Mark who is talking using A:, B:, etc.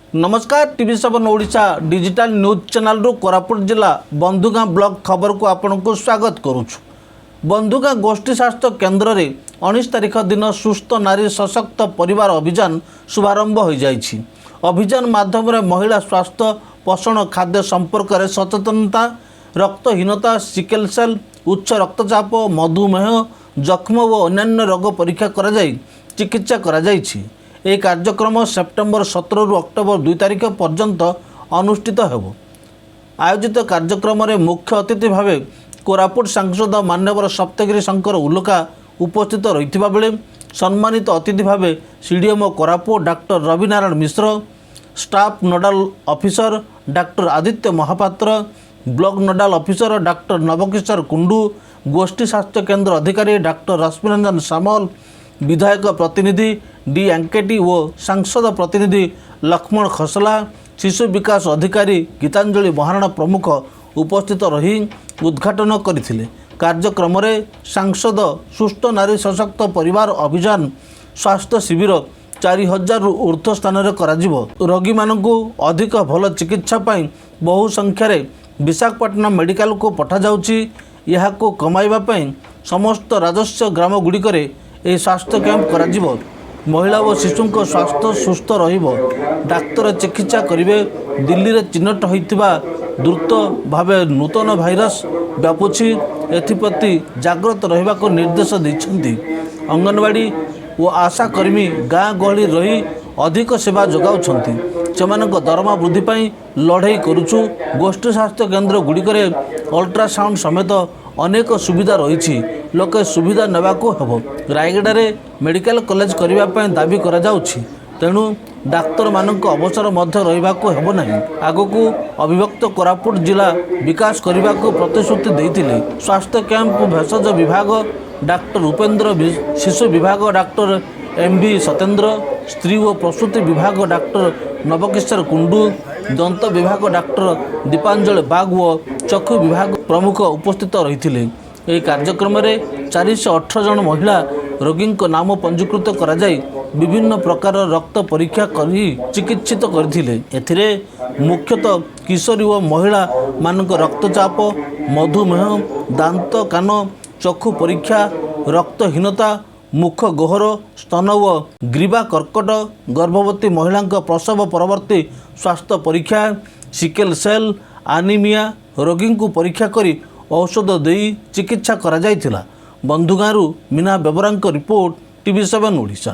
A: ନମସ୍କାର, TV 7 Odisha digital news ଚ୍ୟାନେଲରୁ କୋରାପୁଟ ଜିଲ୍ଲା ବନ୍ଧୁଗାଁ ବ୍ଲକ ଖବରକୁ ଆପଣଙ୍କୁ ସ୍ୱାଗତ କରୁଛୁ। ବନ୍ଧୁଗାଁ ଗୋଷ୍ଠୀ ସ୍ୱାସ୍ଥ୍ୟ କେନ୍ଦ୍ରରେ 19 ତାରିଖ ଦିନ ସୁସ୍ଥ ନାରୀ ସଶକ୍ତ ପରିବାର ଅଭିଯାନ ଶୁଭାରମ୍ଭ ହୋଇଯାଇଛି। ଅଭିଯାନ ମାଧ୍ୟମରେ ମହିଳା ସ୍ୱାସ୍ଥ୍ୟ, ପୋଷଣ, ଖାଦ୍ୟ ସମ୍ପର୍କରେ ସଚେତନତା, ରକ୍ତହୀନତା, ସିକେଲ ସେଲ୍, ଉଚ୍ଚ ରକ୍ତଚାପ, ମଧୁମେହ, ଯକ୍ଷ୍ମା ଓ ଅନ୍ୟାନ୍ୟ ରୋଗ ପରୀକ୍ଷା କରାଯାଇ ଚିକିତ୍ସା କରାଯାଇଛି। ଏହି କାର୍ଯ୍ୟକ୍ରମ ସେପ୍ଟେମ୍ବର 17ରୁ ଅକ୍ଟୋବର 2 ତାରିଖ ପର୍ଯ୍ୟନ୍ତ ଅନୁଷ୍ଠିତ ହେବ। ଆୟୋଜିତ କାର୍ଯ୍ୟକ୍ରମରେ ମୁଖ୍ୟ ଅତିଥି ଭାବେ କୋରାପୁଟ ସାଂସଦ ମାନ୍ୟବର ସପ୍ତଗିରି ଶଙ୍କର ଉଲକା ଉପସ୍ଥିତ ରହିଥିବା ବେଳେ ସମ୍ମାନିତ ଅତିଥି ଭାବେ CDMO Koraput doctor Rabinarayan Mishra, staff nodal officer doctor Aditya Mahapatra, block nodal officer doctor Nabakishore Kundu, ଗୋଷ୍ଠୀ ସ୍ୱାସ୍ଥ୍ୟ କେନ୍ଦ୍ର ଅଧିକାରୀ ଡାକ୍ତର ରଶ୍ମିରଞ୍ଜନ ସାମଲ, ବିଧାୟକ ପ୍ରତିନିଧି ଡି ଆଙ୍କେଟି ଓ ସାଂସଦ ପ୍ରତିନିଧି ଲକ୍ଷ୍ମଣ ଖସଲା, ଶିଶୁ ବିକାଶ ଅଧିକାରୀ ଗୀତାଞ୍ଜଳି ମହାରଣା ପ୍ରମୁଖ ଉପସ୍ଥିତ ରହି ଉଦ୍ଘାଟନ କରିଥିଲେ। କାର୍ଯ୍ୟକ୍ରମରେ ସାଂସଦ ସୁସ୍ଥ ନାରୀ ସଶକ୍ତ ପରିବାର ଅଭିଯାନ ସ୍ୱାସ୍ଥ୍ୟ ଶିବିର 4000ରୁ ଉର୍ଦ୍ଧ୍ୱ ସ୍ଥାନରେ କରାଯିବ। ରୋଗୀମାନଙ୍କୁ ଅଧିକ ଭଲ ଚିକିତ୍ସା ପାଇଁ ବହୁ ସଂଖ୍ୟାରେ ବିଶାଖାପଟଣା ମେଡ଼ିକାଲକୁ ପଠାଯାଉଛି। ଏହାକୁ କମାଇବା ପାଇଁ ସମସ୍ତ ରାଜସ୍ୱ ଗ୍ରାମଗୁଡ଼ିକରେ ଏହି ସ୍ୱାସ୍ଥ୍ୟ କ୍ୟାମ୍ପ କରାଯିବ। ମହିଳା ଓ ଶିଶୁଙ୍କ ସ୍ୱାସ୍ଥ୍ୟ ସୁସ୍ଥ ରହିବ, ଡାକ୍ତର ଚିକିତ୍ସା କରିବେ। ଦିଲ୍ଲୀରେ ଚିହ୍ନଟ ହୋଇଥିବା ଦ୍ରୁତ ଭାବେ ନୂତନ ଭାଇରସ୍ ବ୍ୟାପୁଛି, ଏଥିପ୍ରତି ଜାଗ୍ରତ ରହିବାକୁ ନିର୍ଦ୍ଦେଶ ଦେଇଛନ୍ତି। ଅଙ୍ଗନବାଡ଼ି ଓ ଆଶା କର୍ମୀ ଗାଁ ଗହଳି ରହି ଅଧିକ ସେବା ଯୋଗାଉଛନ୍ତି। ସେମାନଙ୍କ ଦରମା ବୃଦ୍ଧି ପାଇଁ ଲଢ଼େଇ କରୁଛୁ। ଗୋଷ୍ଠୀ ସ୍ୱାସ୍ଥ୍ୟ କେନ୍ଦ୍ର ଗୁଡ଼ିକରେ ଅଲ୍ଟ୍ରାସାଉଣ୍ଡ ସମେତ ଅନେକ ସୁବିଧା ରହିଛି, ଲୋକେ ସୁବିଧା ନେବାକୁ ହେବ। ରାୟଗଡ଼ାରେ ମେଡ଼ିକାଲ କଲେଜ କରିବା ପାଇଁ ଦାବି କରାଯାଉଛି, ତେଣୁ ଡାକ୍ତରମାନଙ୍କ ଅବସର ମଧ୍ୟ ରହିବାକୁ ହେବ ନାହିଁ। ଆଗକୁ ଅବିଭକ୍ତ କୋରାପୁଟ ଜିଲ୍ଲା ବିକାଶ କରିବାକୁ ପ୍ରତିଶ୍ରୁତି ଦେଇଥିଲେ। ସ୍ୱାସ୍ଥ୍ୟ କ୍ୟାମ୍ପ ଭେଷଜ ବିଭାଗ ଡାକ୍ତର ଉପେନ୍ଦ୍ର, ଶିଶୁ ବିଭାଗ ଡାକ୍ତର ଏମ୍ ଭି ସତ୍ୟେନ୍ଦ୍ର, ସ୍ତ୍ରୀ ଓ ପ୍ରସୂତି ବିଭାଗ ଡାକ୍ତର ନବକିଶୋର କୁଣ୍ଡୁ, ଦନ୍ତ ବିଭାଗ ଡାକ୍ତର ଦୀପାଞ୍ଜଳି ବାଗ ଓ ଚକ୍ଷୁ ବିଭାଗ ପ୍ରମୁଖ ଉପସ୍ଥିତ ରହିଥିଲେ। ଏହି କାର୍ଯ୍ୟକ୍ରମରେ 418 ଜଣ ମହିଳା ରୋଗୀଙ୍କ ନାମ ପଞ୍ଜୀକୃତ କରାଯାଇ ବିଭିନ୍ନ ପ୍ରକାରର ରକ୍ତ ପରୀକ୍ଷା କରି ଚିକିତ୍ସିତ କରିଥିଲେ। ଏଥିରେ ମୁଖ୍ୟତଃ କିଶୋରୀ ଓ ମହିଳାମାନଙ୍କ ରକ୍ତଚାପ, ମଧୁମେହ, ଦାନ୍ତ, କାନ, ଚକ୍ଷୁ ପରୀକ୍ଷା, ରକ୍ତହୀନତା, ମୁଖ ଗହ୍ୱର, ସ୍ତନ ଓ ଗ୍ରୀବା କର୍କଟ, ଗର୍ଭବତୀ ମହିଳାଙ୍କ ପ୍ରସବ ପରବର୍ତ୍ତୀ ସ୍ୱାସ୍ଥ୍ୟ ପରୀକ୍ଷା, ସିକେଲ ସେଲ୍ ଆନିମିଆ ରୋଗୀଙ୍କୁ ପରୀକ୍ଷା କରି ଔଷଧ ଦେଇ ଚିକିତ୍ସା କରାଯାଇଥିଲା। ବନ୍ଧୁଗାଁରୁ ମୀନା ବେବରାଙ୍କ ରିପୋର୍ଟ, ଟିଭି 7 ଓଡ଼ିଶା।